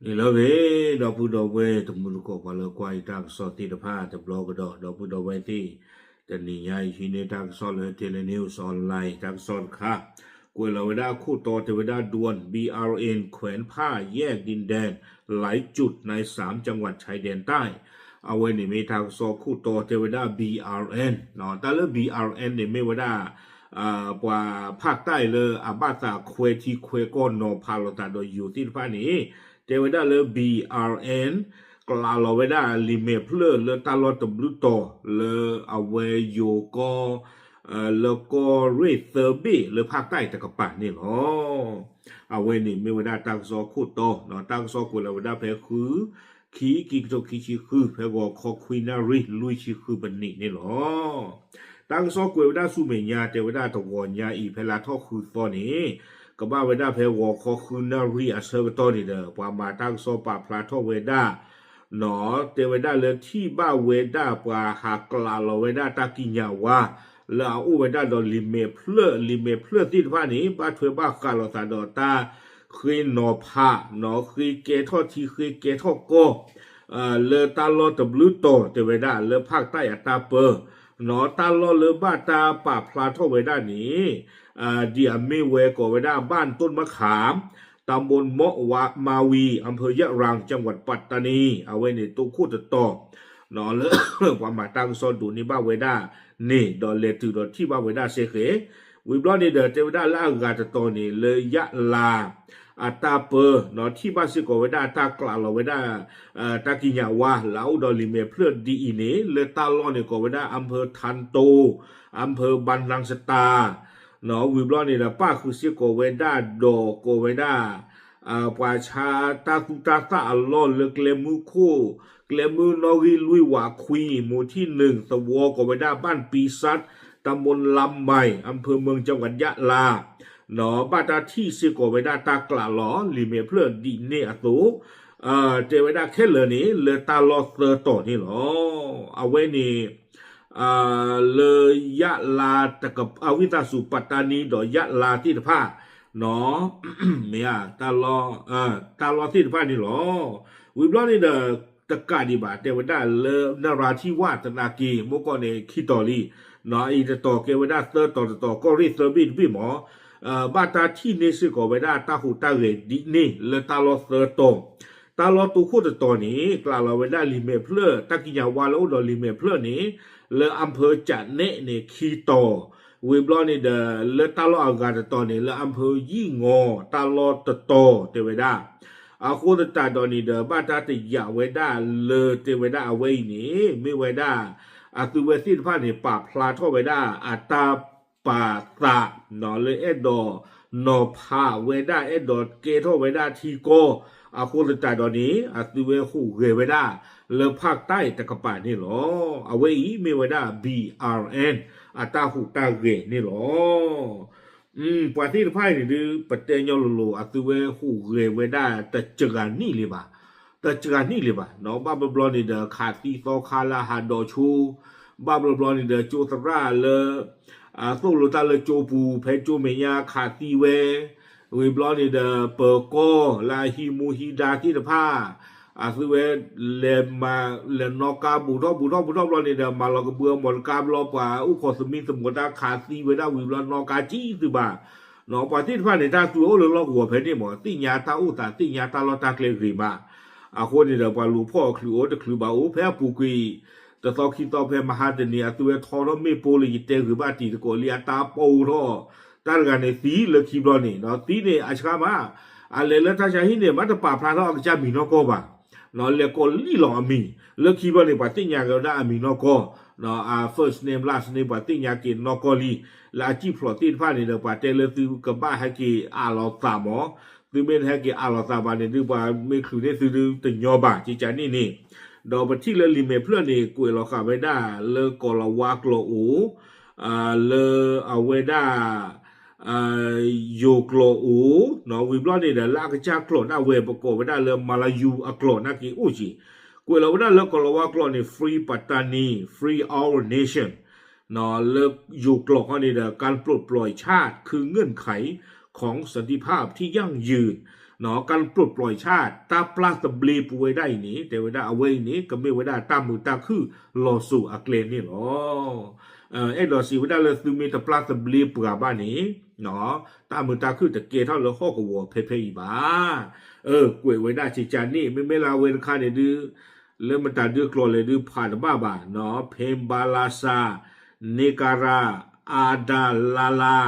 န့ၣ်လီၤဂ့ၤ ဒီပုၢ်ဒီဝဲၢ်တံၤသကိး ပှၤလၢကွၢ်ယတၢ်ကစီၣ်သ့ၣ်တဖၣ်တဘျီကဒီး ဒီပုၢ်ဒီဝဲၢ်သ့ၣ်, တနံၤညါအံၤဟံးန့ၢ်တၢ်ကစီၣ်လၢ Daily News Online တၢ်ကစီၣ်တခါ, ကွဲးလီၤဝဲဒၣ်ခိၣ်တီတဲဝဲဒၣ် ด่วน บีอาร์เอ็น แขวนผ้าแยกดินแดน หลายจุดในสามจังหวัดชายแดนใต้ အဝဲန့ၣ်မ့ၢ်တၢ်ကစီၣ်ခိၣ်တီတဲဝဲဒၣ် บีอาร์เอ็น တၢ်လၢ บีอาร์เอ็น န့ၣ်မ့ၢ်ဝဲဒၣ် ပှၤဖးတၢ်လၢအဘၣ်သးခွဲထံခွဲကီၢ်နီၤဖးလိာ်သးဒီးယိၤသ့ၣ်တဖၣ်န့ၣ် တဲဝဲဒၣ်လၢ บีอาร์เอ็น ကျးလီၤဝဲဒၣ်လံာ်မဲာ်ဖျၢၣ်လၢတၢ်လီၢ်တဘျုးတီၤလၢအဝဲယိၤကီၢ် လၢကီၢ်ရ့ၣ်သၢဘ့ၣ်လၢဖးတၢ်တကပၤန့ၣ်လီၤ. အဝဲန့ၣ်မ့ၢ်ဝဲဒၣ်တၢ်ကစီၣ်ခိၣ်တီ တၢ်ကစီၣ်ကွဲးလီၤဝဲဒၣ်ဖဲဃု ခံ ခံကထိခံဆံဃု ဖဲဂီၤခီခွံနၣ်ရံၣ်လွံၢ်ဆံဃုပနံးန့ၣ်လီၤ. တၢ်ကစီၣ်ကွဲးဝဲဒၣ်ဆူမဲာ်ညါ တဲဝဲဒၣ်တဂီၤညါအံၤ ဖဲလါထီၣ်ဃုသီန့ၣ် ကဘၣ်ဝဲဒၣ်ဖဲဂီၤခီဃုနၣ်ရံၣ်အဆၢကတီၢ်န့ၣ်ဒီး ပှၤမၤတၢ်ကစီၣ်ပာ်ဖျါထီၣ်ဝဲဒၣ် တဲဝဲဒၣ်လၢထံၣ်ဘၣ်ဝဲဒၣ်ပှၤဟးကျးလီၤဝဲဒၣ်တၢ်ကံးညာ်ဝါ လၢအအိၣ်ဝဲဒၣ်ဒီးလံာ်မဲာ်ဖျၢၣ် လံာ်မဲာ်ဖျၢၣ်သ့ၣ်တဖၣ်န့ၣ် ဘၣ်ထွဲဘၣ်ဃးလိာ်သးဒီးတၢ်ဃ့နီၤဖး ဃ့ကဲထီၣ်ထံဃ့ကဲထီၣ်ကီၢ် လၢတၢ်လီၢ်တဘျုးတီၤ တဲဝဲဒၣ်လၢဖးတၢ်အတၢ်ပၢ တၢ်လီၢ်လၢဘၣ်တၢ်ပာ်ဖျါထီၣ်ဝဲဒၣ်န့ၣ် ဒ်အမ့ၢ်ဝဲကိးဝဲဒၣ် บ้านต้นมะขาม ตำบลเมาะวะมาวี อำเภอยะรัง จังหวัดปัตตานี အဝဲန့ၣ်တိခိၣ်တတီၤ လၢပှၤမၤတၢ်ကစီၣ်ဒိးန့ၢ်ဘၣ်ဝဲဒၣ်န့ၣ် ဒီးလဲၤတုၤဒီးထံၣ်ဘၣ်ဝဲဒၣ်စ့ၢ်ကီး ဝံၤဘျီန့ၣ်ဒီး တဲဝဲဒၣ်လၢအဂၤတတီၤန့ၣ် လၢယၣ်လါ အတၢ်ပၢ ထံၣ်ဘၣ်စ့ၢ်ကီးဝဲဒၣ်တၢ်ကျးလီၤဝဲဒၣ် တၢ်ကံးညာ်ဝါ လၢအအိၣ်ဒီးလံာ်မဲာ်ဖျၢၣ်ဒ်အံၤန့ၣ် လၢတၢ်လီၢ်န့ၣ်ကိးဝဲဒၣ် อำเภอธานโต อำเภอบรรนังสตา ဝံၤဘျီန့ၣ်ဒီး ပၣ်ဃုာ်စ့ၢ်ကီးဝဲဒၣ်ဒီးကိးဝဲဒၣ် ပှၤဆါတၢ်သူတၢ်သၣ်အလီၢ်လၢကျဲမုၢ်ခိၣ် ကျဲမုၢ်နီၣ်ဂံၢ်လွံၢ်ဝးခွံ မူၤထံၣ်နုာ်သဝီကိးဝဲဒၣ် บ้านปีซัด ตำบลลำใหม่ อำเภอเมือง จังหวัดยะลา ဘၣ်တၢ်ထံၣ်စ့ၢ်ကီးဝဲဒၣ်တၢ်ကျးလီၤလံာ်မဲာ်ဖျၢၣ်ဒ်န့ၣ်အသိး တဲဝဲဒၣ်ခဲလၢာ်န့ၣ် လၢတၢ်လီၢ်သၢတီၤန့ၣ်လီၤ. အဝဲန့ၣ် လၢယၣ်လါ အဝံသးစူၤ ပၣ်တါနံဒီးယၣ်လါသ့ၣ်တဖၣ် မ့ၢ် တၢ်လီၢ်သ့ၣ်တဖၣ်န့ၣ်လီၤ. ဝံၤဘျီန့ၣ်ဒီး တကးဒံးဘၣ် တဲဝဲဒၣ်လၢနရၤထံဝၣ်သနာ်က့ မ့ၢ်ကီၢ်န့ၣ် ခံတီၤလံ အံၤတတီၤကဲဝဲဒၣ်သၢတီၤတတီၤ ကီၢ်ရ့ၣ်သၢဘ့ၣ်တဘ့ၣ်မ့ၢ် ဘၣ်တၢ်ထံၣ်န့ၢ်စ့ၢ်ကီးဝဲဒၣ်တၢ်ဟူးတၢ်ဂဲၤဒ်န့ၣ် လၢတၢ်လီၢ်သၢတီၤ တၢ်လီၢ်တိခိၣ်တတီၤန့ၣ် ကျးလီၤဝဲဒၣ်လံာ်မဲာ်ဖျၢၣ် တၢ်ကံးညာ်ဝါလၢအိၣ်ဒီးလံာ်မဲာ်ဖျၢၣ်န့ၣ် လၢအမ်ဖၢကၠးနဲၣ်န့ၣ် ခံတီၤ ဝံၤဘျီန့ၣ်ဒီး လၢတၢ်လီၢ်အဂၤတတီၤန့ၣ် လၢအမ်ဖၢယံၣ်ငီၤ တၢ်လီၢ်တတီၤ တဲဝဲဒၣ် အဃိသတးဒီးန့ၣ်ဒီး ဘၣ်တၢ်တယာ်ဝဲဒၣ်လၢတဲဝဲဒၣ်အဝဲအံၤန့ၣ် မ့ၢ်ဝဲဒၣ် အသုဝဲသ့ၣ်တဖၣ်န့ၣ် ပာ်ဖျါထီၣ်ဝဲဒၣ်အတၢ်ပာ်သး လၢအဲၣ်ဒိးနီၤဖးဝဲဒၣ် အဲၣ်ဒိးကဲထီၣ်ဝဲဒၣ်ထံကီၢ် အဃိသတးဒီးန့ၣ် အသုဝဲဟူးဂဲၤဝဲဒၣ် လၢဖးတၢ်အံၤတကပၤန့ၣ်လီၤ. အဝဲအံၤမ့ၢ်ဝဲဒၣ် ဘံၣ်အၣ်အၣ် အတၢ်ဟူးတၢ်ဂဲၤန့ၣ်လီၤ. ပှၤသ့ၣ်တဖၣ်အံၤန့ၣ်ဒုး ပတဲညီလိၤလိၤ အသုဝဲဟူးဂဲၤဝဲဒၣ်တစှၤနံၣ်လံဘၣ်, တစှၤနံၣ်လံဘၣ်, ဘၣ်ဘျီဘျီန့ၣ်ဒီး ခးသံသီခါလၢဟးဒီးဆိ, ဘၣ်ဘျီဘျီန့ၣ်ဒီး ကၠိသရၣ်လၢ သိၣ်လိတၢ်လၢကၠိပူၤ ဖဲကၠိမဲာ်ညါခးသံဝဲ, ဝံၤဘျီန့ၣ်ဒီး ပၢၤကီၢ်လၢအဟံးမူဟံးဒါသ့ၣ်တဖၣ် အသုဝဲ လဲၤမၤ လဲၤနီၣ်ကါဘူးထီၣ်ဘူးထီၣ်ဘူးထီၣ်ဘျီန့ၣ်ဒီး မၤလီၤကဘုးအမီၤတကါဘျီ ပှၤအိၣ်ခိးသမံသမိးတၢ်ခးသံဝဲဒၣ်ဝံၤဘျီ နီၣ်ကါကံသုဘၣ်, ပှၤသ့ၣ်တဖၣ်န့ၣ် တၢ်သုဝဲအိၣ်လၢလီၢ်ကဝီၤဖဲန့ၣ်မး သ့ၣ်ညါတၢ်အိၣ်သး သ့ၣ်ညါတၢ်လီၢ်တၢ်ကျဲဂ့ၤမး, အဃိန့ၣ်ဒီး ပှၤလူၤဖီၣ်အချုးအိၣ်တချုးဘၣ်အိၣ် ဖဲအပူၤကွံာ် တသီခံသီဖဲမဟါတနံၤ အသုဝဲထီထီၣ်မ့ၣ်ပိၢ်လၢယတဲဂ့ၤဘၣ်တံၤသကိးလံ အတၢ်ပီၣ်အိၣ်ထီၣ် တၢ်တဂၤန့ၣ်သံလၢခံဘျီန့ၣ် သံန့ၣ်အဆှါမး, အလဲၤလၢတၢ်ဆါဟံၣ်န့ၣ် မ့ၢ်တပာ်ဖျါထီၣ်အကစၢ်မံၤနီၢ်ကီၢ်ဘၣ်, လဲၤကိးလံလီၤအမံၤ, လၢခံဘျီန့ၣ် ပှၤသ့ၣ်ညါက့ၤဝဲဒၣ်အမံၤနီၢ်ကီၢ်, အ first name last name ပှၤသ့ၣ်ညါက့ၤနီၢ်ကီၢ်လံ, လၢအစံၣ်ဖျိးသ့ၣ်တဖၣ်န့ၣ်ဒီး ပှၤတဲလၢသုကဘၣ်ဟဲက့ၤအးလီၤသးမး, သုမ့ၢ်တဟဲက့ၤအးလီၤသးဘၣ်န့ၣ်ဒုး ပှၤမ့ၢ်ချုးန့ၢ်သုဒုးတညီဘၣ် ကကန့ၣ်န့ၣ်, ဒီးပထံၣ်လၢလံာ်မဲာ်ဖျၢၣ်န့ၣ် ကွဲးလီၤဃာ်ဝဲဒၣ်လၢကိၤလၤဝါကျိာ်အိၣ် လၢအဝဲဒၣ် ယိၤကျိာ်အိၣ်, ဝံၤဘျီန့ၣ်ဒီး လၢအကစၢ်ကျိာ်ဒၣ်ဝဲ ပကိးဝဲဒၣ်လၢ မလၢယူၤအကျိာ်နာ်က့အိၣ်က့ၤ, ကွဲးလီၤဝဲဒၣ်လၢကိၤလၤဝါကျိာ်န့ၣ် Free Patani, Free Our Nation, လၢယိၤကျိာ်ခီန့ၣ်ဒီး การปลดปล่อยชาติคือเงื่อนไขของสันติภาพที่ยั่งยืน การปลดปล่อยชาติ တၢ်ပျၢ်သဘျ့ပဝဲဒၣ်အံၤန့ၣ် တဲဝဲဒၣ်အဝဲအံၤန့ၣ် ကမ့ၢ်ဝဲဒၣ်တၢ်မုာ်တၢ်ခုၣ်လီၤစိၤအကျဲန့ၣ်လီၤ. အဲၣ်ဒိးစံးဝဲဒၣ်လၢသုမ့ၢ်တပျၢ်သဘျ့ပှၤဘၣ်န့ၣ် တၢ်မုာ်တၢ်ခုၣ်တကဲထီၣ်လၢဟီၣ်ကဝီၤဖဲဖဲအံၤဘၣ်. ကွဲးဝဲဒၣ်ကကန့ၣ် မ့မ့ၢ်လၢအဝဲတခါန့ၣ်ဒုး လၢမတၤဒုးကျိာ်လဲၣ်ဒုး ဖးတဘၣ်ဘၣ်, ဖဲဘါလါစါ, န့ကရၤ, အါဒၣ်လါလါ,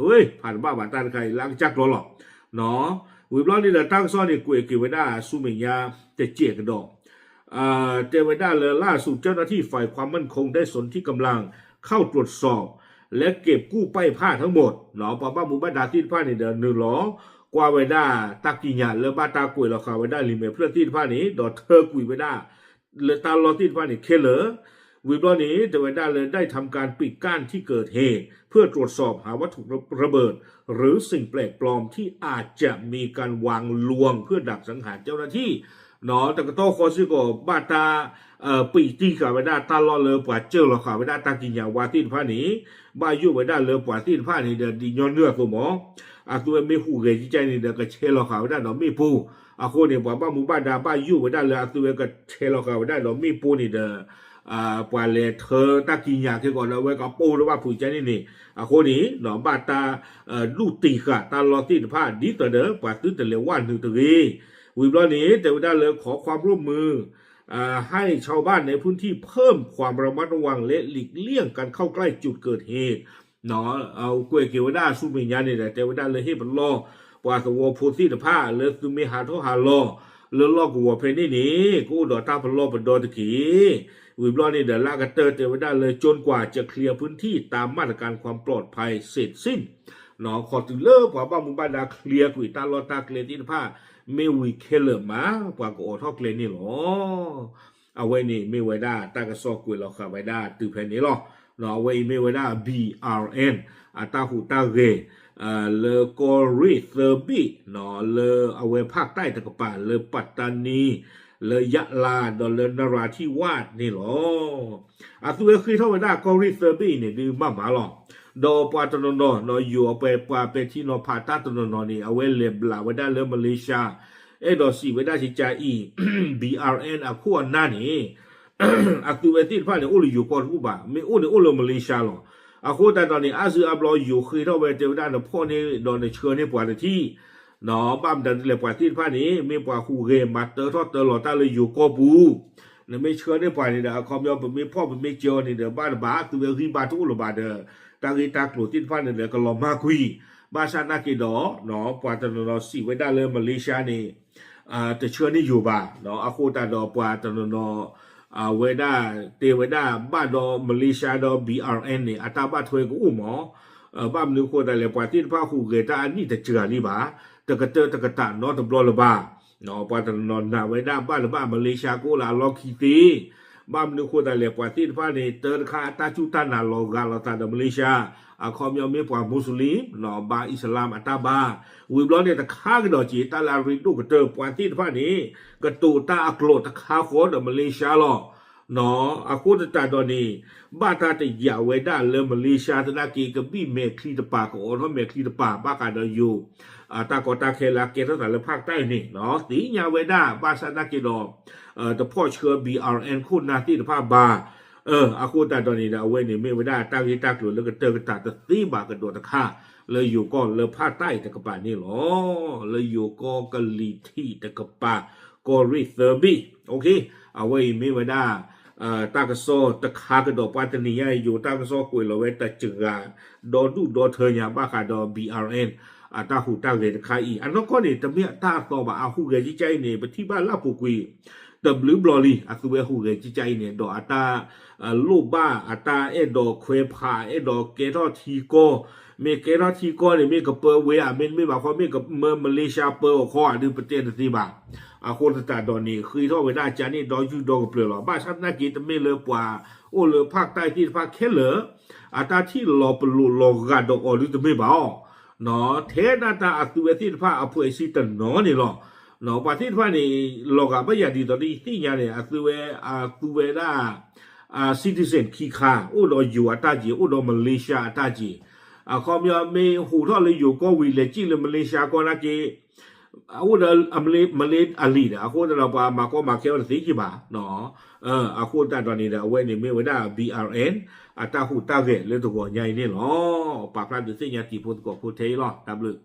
ဝဲ ဖးတဘၣ်ဘၣ်တၢ်တခါအံၤလၢအကစၢ်ကျိာ်လီၤ. ဝံၤဘျီန့ၣ်ဒီးတၢ်ကစီၣ်န့ၣ် ကွဲးက့ၤဝဲဒၣ်ဆူမဲာ်ညါတစဲးကဒီး တဲဝဲဒၣ်လၢ ล่าสุดเจ้าหน้าที่ฝ่ายความมั่นคงได้สนธิกำลังเข้าตรวจสอบ และเก็บกู้ป้ายผ้าทั้งหมด ပှၤဘၣ်မူဘၣ်ဒါသ့ၣ်တဖၣ်န့ၣ်ဒီး နုာ်လီၤကွၢ်ဝဲဒၣ်တၢ်ကံးညာ်လၢဘၣ်တၢ်ကွဲးလီၤဃာ်ဝဲဒၣ်လံာ်မဲာ်ဖျၢၣ်သ့ၣ်တဖၣ်န့ၣ် ဒီးထၢကွံာ်ဝဲဒၣ် လၢတၢ်လီၢ်သ့ၣ်တဖၣ်န့ၣ်ခဲလၢာ်. ဝံၤဘျီန့ၣ် တဲဝဲဒၣ်လၢ ได้ทำการปิดกั้นที่เกิดเหตุ เพื่อตรวจสอบหาวัตถุระเบิด หรือสิ่งแปลกปลอมที่อาจจะมีการวางลวงเพื่อดักสังหารเจ้าหน้าที่ တကတီၢ်ဃီစ့ၢ်ကီး ဘၣ်တၢ် ပံးတံၢ်ဃာ်ဝဲဒၣ်တၢ်လီၢ်လၢပှၤစၢၢ်လီၤဃာ်ဝဲဒၣ်တၢ်ကံးညာ်ဝါသ့ၣ်တဖၣ်န့ၣ် ဘၣ်ယိၣ်ဝဲဒၣ်လၢပှၤသ့ၣ်တဖၣ်န့ၣ်ဒီး ဒ်ညီနုၢ်အသိးမး အသုဝဲမ့ၢ်ဟူးဂဲၤကကန့ၣ်ဒီး ကဆဲးလီၤဃာ်ဝဲဒၣ်ဒီးမ့ၣ်ပိၢ်. အဃိန့ၣ် ပှၤဘၣ်မူဘၣ်ဒါဘၣ်ယိၣ်ဝဲဒၣ်လၢ အသုဝဲကဆဲးလီၤဃာ်ဝဲဒၣ်ဒီးမ့ၣ်ပိၢ်န့ၣ်ဒီး ပှၤလဲၤထၢတၢ်ကံးညာ်ခဲကီးဒီး အဝဲကပိၢ်တဘၣ်ဖုးကန့ၣ်န့ၣ်. အဃိန့ၣ် ဘၣ်တၢ် ဒုးတံာ်ဃာ်တၢ်လီၢ်သ့ၣ်တဖၣ် ဒ်သိးဒီး ပှၤသုတလဲၤဝဲနုာ်တဂ့ၤ. ဝံၤဘျီန့ၣ် တဲဝဲဒၣ်လၢ ขอความร่วมมือ ให้ชาวบ้านในพื้นที่เพิ่มความระมัดระวังและหลีกเลี่ยงการเข้าใกล้จุดเกิดเหตุ ကွဲးက့ၤဝဲဒၣ်ဆူမဲာ်ညါန့ၣ်ဒီး တဲဝဲဒၣ်လၢဟ့ၣ်ပလီၢ် ပှၤသဝီဖိသ့ၣ်တဖၣ်လၢသုမ့ၢ်ဟးထီၣ်ဟးလီၤ လၢလီၢ်ကဝီၤဖဲန့ၣ်န့ၣ် ကအိၣ်ဒီးတၢ်ပလီၢ်ပဒီတက့ၢ်. ဝံၤဘျီန့ၣ်ဒီး လၢအကတၢၢ်တဲဝဲဒၣ်လၢ จนกว่าจะเคลียร์พื้นที่ตามมาตรการความปลอดภัยเสร็จสิ้น ခီတုၤလၢပှၤဘၣ်မူဘၣ်ဒါ เคลียร์ကွံာ် တၢ်လီၢ်တၢ်ကျဲသ့ၣ်တဖၣ် မ့ၢ်ဝံၤခဲလၢာ်မး ပှၤကအိးထီၣ်ကျဲန့ၣ်လီၤ. အဝဲန့ၣ်မ့ၢ်ဝဲဒၣ်တၢ်ကစီၣ်ကွဲးလီၤဃာ်ဝဲဒၣ်တုၤဖဲန့ၣ်လီၤ. အဝဲအံၤမ့ၢ်ဝဲဒၣ် ဘီအၣ်အၣ်အၣ် အတၢ်ဟူးတၢ်ဂဲၤ လၢကီၢ်ရ့ၣ်သၢဘ့ၣ် လၢအဝဲဖၣ်တၢ်တကပၤ လၢပတ္တနီ လၢယလါ ဒီးလၢနရၤထံဝၣ်န့ၣ်လီၤ. အသုဝဲဃ့ထီၣ်ဝဲဒၣ်ကီၢ်ရ့ၣ်သၢဘ့ၣ်အံၤန့ၣ် ဒုးမးမးလီၤ. ဒီးပှၤတနီၤနီၤ ယိၤအပှဲၤပှၤပဲာ်ထံနီၤဖးတၢ်တနီၤနီၤန့ၣ် အဝဲလဲၤဘျးဝဲဒၣ်လၢမလ့ၡါ အဲၣ်ဒိးစံးဝဲဒၣ်ကကအံၤ ဘီအၣ်အၣ် အခိၣ်အနၢ်န့ၣ် အသုဝဲသ့ၣ်တဖၣ်န့ၣ် အိၣ်လၢယိၤကီၢ်တဘူၣ်ဘၣ်, မ့ၢ်အိၣ်န့ၣ်အိၣ်လၢမလ့ၡါလီၤ. အဃိသတးဒီးန့ၣ် အါစုအါဘျီယိၤဃ့ထီၣ်ဝဲတဲဝဲဒၣ် နဖီၣ်န့ၢ်ဒီးနဆှၢန့ၢ်ပှၤတထံၣ် ဘၣ်မတၤဒ်လဲၣ် ပှၤသ့ၣ်တဖၣ်န့ၣ် မ့ၢ်ပှၤဟူးဂဲၤမၤတၢထီၣ်တၢလီၤတၢ်လၢယိၤကီၢ်ပူၤ, နမ့ၢ်ဆှၢန့ၢ်ပှၤန့ၣ်ဒီး အခီပညီ ပမ့ၢ်ဖီၣ်ပမ့ၢ်စၢအီၤန့ၣ်ဒီး ဘၣ်တဘၣ် သုဝဲဂံၢ်ဘါတအိၣ်လၢၤဘၣ်ဒီး တၢ်ဂ့ၢ်တၢ်ကျိၤသ့ၣ်တဖၣ်န့ၣ်ဒီး ကလီၤမၢ်ကွံာ်, ဘၣ်ဆၣ်နာ်က့ဒီး ပှၤတနီၤနီၤစံးဝဲဒၣ်လၢမလ့ၡါန့ၣ် တဆှၢန့ၢ်ယိၤဘၣ်, အဃိသတးဒီးပှၤတနီၤနီၤ အဝဲဒၣ်တဲဝဲဒၣ်ဘၣ်ဒီးမလ့ၡါဒီး ဘီအၣ်အၣ်န့ၣ် အတၢ်ဘၣ်ထွဲကအိၣ်မး, ဘၣ်မနုၤအဃိသတးလဲၣ် ပှၤသ့ၣ်တဖၣ်ဟူးဂဲၤတၢ်အနံၣ်တစှၤလံဘၣ်, တကတၢၢ်တကတၢၢ်နီတဘျီလၢၤဘၣ်, ပှၤတနီၤနီၤနာ်ဝဲဒၣ်ဘၣ်လၢၤဘၣ် မလ့ၡါကအိၣ်လၢအလီၢ်ခံသ့, ဘၣ်မနုၤအဃိသတးလဲၣ် ပှၤသ့ၣ်တဖၣ်န့ၣ် တၢတခါအတၢ်စူၢ်တၢ်နာ်လီၤဂာ်လိာ်သးဒီးမလ့ၡါ, အခီပညီမ့ၢ်ပှၤမူစလ့ၣ် ဘါအံၣ်စလၣ်အတၢ်ဘါ, ဝံၤဘျီန့ၣ်တခါကဒီးက့ၤ တၢ်လၢအရ့ဒိၣ်ကတၢၢ် ပှၤသ့ၣ်တဖၣ်န့ၣ် ကတိၤတၢ်အကျိာ်တခါဃီဒီးမလ့ၡါလီၤ. အဃိသတးဒီးန့ၣ် ဘၣ်တၢ်တယာ်ဝဲဒၣ်လၢမလ့ၡါသနာ်က့ ကဘံၣ်မဲာ်ချံတပၤ ကအိးထီၣ်မဲာ်ချံတပၤ ဘၣ်ဃးဒီးယိၤ တၢ်ကီတၢ်ခဲလၢအကဲထီၣ်သးလၢဖၣ်တၢ်အံၤန့ၣ် သ့ၣ်ညါဝဲဒၣ် ဘၣ်ဆၣ်သနာ်က့ဒီး တဖီၣ်ဆှၢ ဘီအၣ်အၣ် ခိၣ်နၢ်သ့ၣ်တဖၣ်ဘၣ်, အဃိသတးဒီးန့ၣ်ဒီး အဝဲန့ၣ်မ့ၢ်ဝဲဒၣ်တၢ်ဂ့ၢ်တၢ်ကျိၤလၢကတၢၢ်ကတၢၢ်တသ့ဘၣ်ကဒီးတခါ လၢယိၤကီၢ်လၢဖၣ်တၢ်အံၤတကပၤန့ၣ်လီၤ. လၢယိၤကီၢ်ကလံၤထံးတကပၤ ကီၢ်ရ့ၣ်သၢဘ့ၣ်, အဝဲအံၤမ့ၢ်ဝဲဒၣ် တၢ်ကစီၣ်တခါကဒီး ပှၤတနံၤညါအံၤ ယိၤတၢ်ကစီၣ်ကွဲးလီၤဝဲတစှၤ ဒီဒူၣ်ဒီထၢညါ ဘၣ်ဃးဒီး ဘီအၣ်အၣ် အတၢ်ဟူးတၢ်ဂဲၤတခါအံၤ, အနီၢ်ကီၢ်န့ၣ် တမ့ၢ်တၢ်အသီဘၣ်, အဟူးဂဲၤကကါအံၤန့ၣ် ပထံၣ်ဘၣ်လၢအပူၤကွံာ် တဘျုးဘျီလံ, အသုဝဲဟူးဂဲၤကကါအံၤန့ၣ် ဒီးအတၢ် လိၣ်ဘၣ်အတၢ်အဲၣ်ဒိးခွဲးဖး အဲၣ်ဒိးကဲထီၣ်ထံကီၢ်, မ့ၢ်ကဲထီၣ်ထံကီၢ်န့ၣ် မ့ၢ်ကပၢဝဲဧါ, မ့တမ့ၢ်ဘၣ်ဃီ မ့ၢ်ကမၢမလ့ၡါပၢအီၤဃီဧါ ဒုးပတဲတသ့ဘၣ်. အဃိသတးဒီးန့ၣ် ဃ့ထီၣ်ဝဲဒၣ်ကန့ၣ် ဒီယုၢ်ဒီကပျၢၤလီၤ. ဘၣ်ဆၣ်သနာ်က့ တမ့ၢ်လၢပှၤအိၣ်လၢဖၣ်တၢ်သ့ၣ်တဖၣ်ခဲလၢာ် အတၢ်ထံၣ်လီၤပလိာ်လီၤဂာ်ဒီးအီၤဒုးတမ့ၢ်ဘၣ်အီၤ, ထဲဒၣ်တၢ်အသုဝဲသ့ၣ်တဖၣ်အဖှဲးစံတနီၤန့ၣ်လီၤ. ပှၤသ့ၣ်တဖၣ်န့ၣ် လီၤဂာ်ဘၣ်ယၤဒ်သိးဒီးယသ့ၣ်ညါန့ၣ် အသုဝဲ အသုဝဲဒၣ် citizen ခံခါ, အိၣ်ဒီးယိၤအတၢ်က့ၤ အိၣ်ဒီးမလ့ၡါအတၢ်က့ၤ, အခီပညီမ့ၢ်ဟူးထီၣ်လၢယိၤကီၢ်ဝံၤ လဲၤစံၣ်လၢမလ့ၡါကီၢ်နာ်က့ အိၣ်ဒီး Malaysia အလံာ်ဒီး အဃိသတးဒီး ပှၤမၤကီမၤခဲအီၤတသ့ကံဘၣ်. အဃိသတးဒီးန့ၣ်ဒီး အဝဲန့ၣ်မ့ၢ်ဝဲဒၣ် B R N အတၢ်ဟူးတၢ်ဂဲၤလၢတဂီၤညါအံၤန့ၣ်လီၤ. ပာ်ဖျါဒုးသ့ၣ်ညါတံၤဖိသကိးဖိထဲအံၤလီၤ. တၢ်ဘျုး